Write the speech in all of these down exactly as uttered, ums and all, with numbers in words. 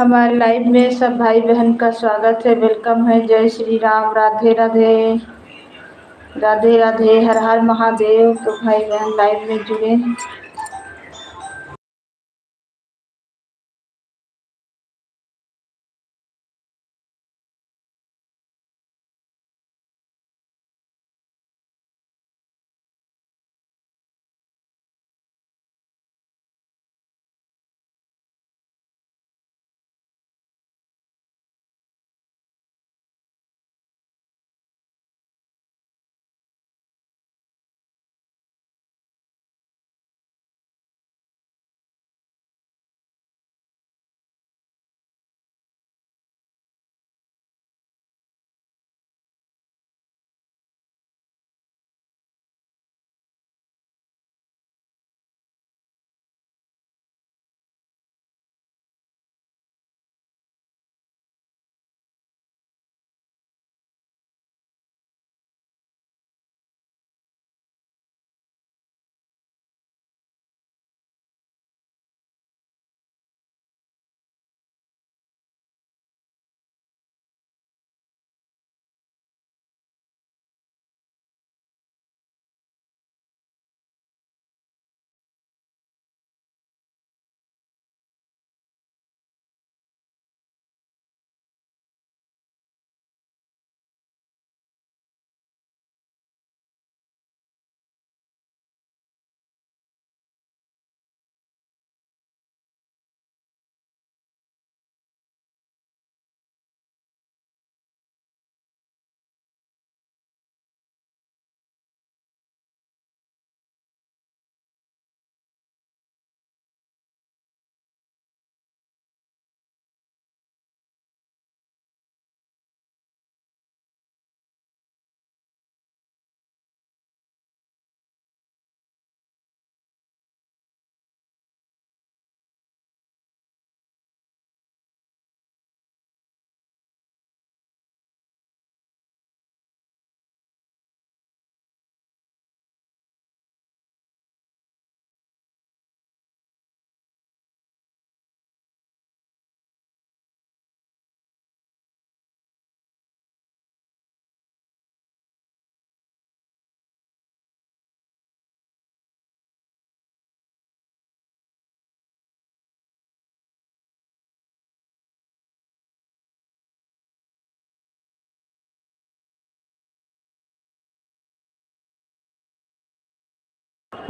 हमारे live में सब भाई बहन का स्वागत है, welcome है। जय श्री राम, राधे राधे, राधे राधे, हर हर महादेव। तो भाई बहन live में जुड़े।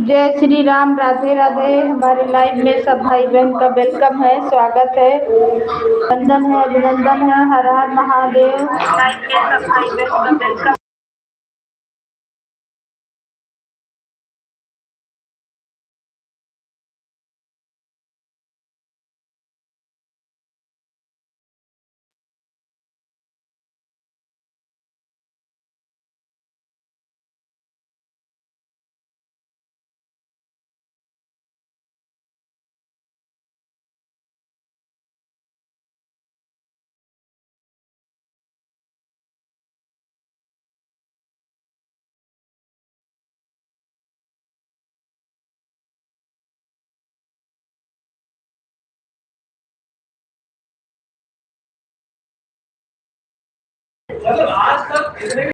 जय श्री राम, राधे राधे। हमारे live में सब भाई बहन का welcome है, स्वागत है, वंदन है, अभिनंदन है। हर हर महादेव।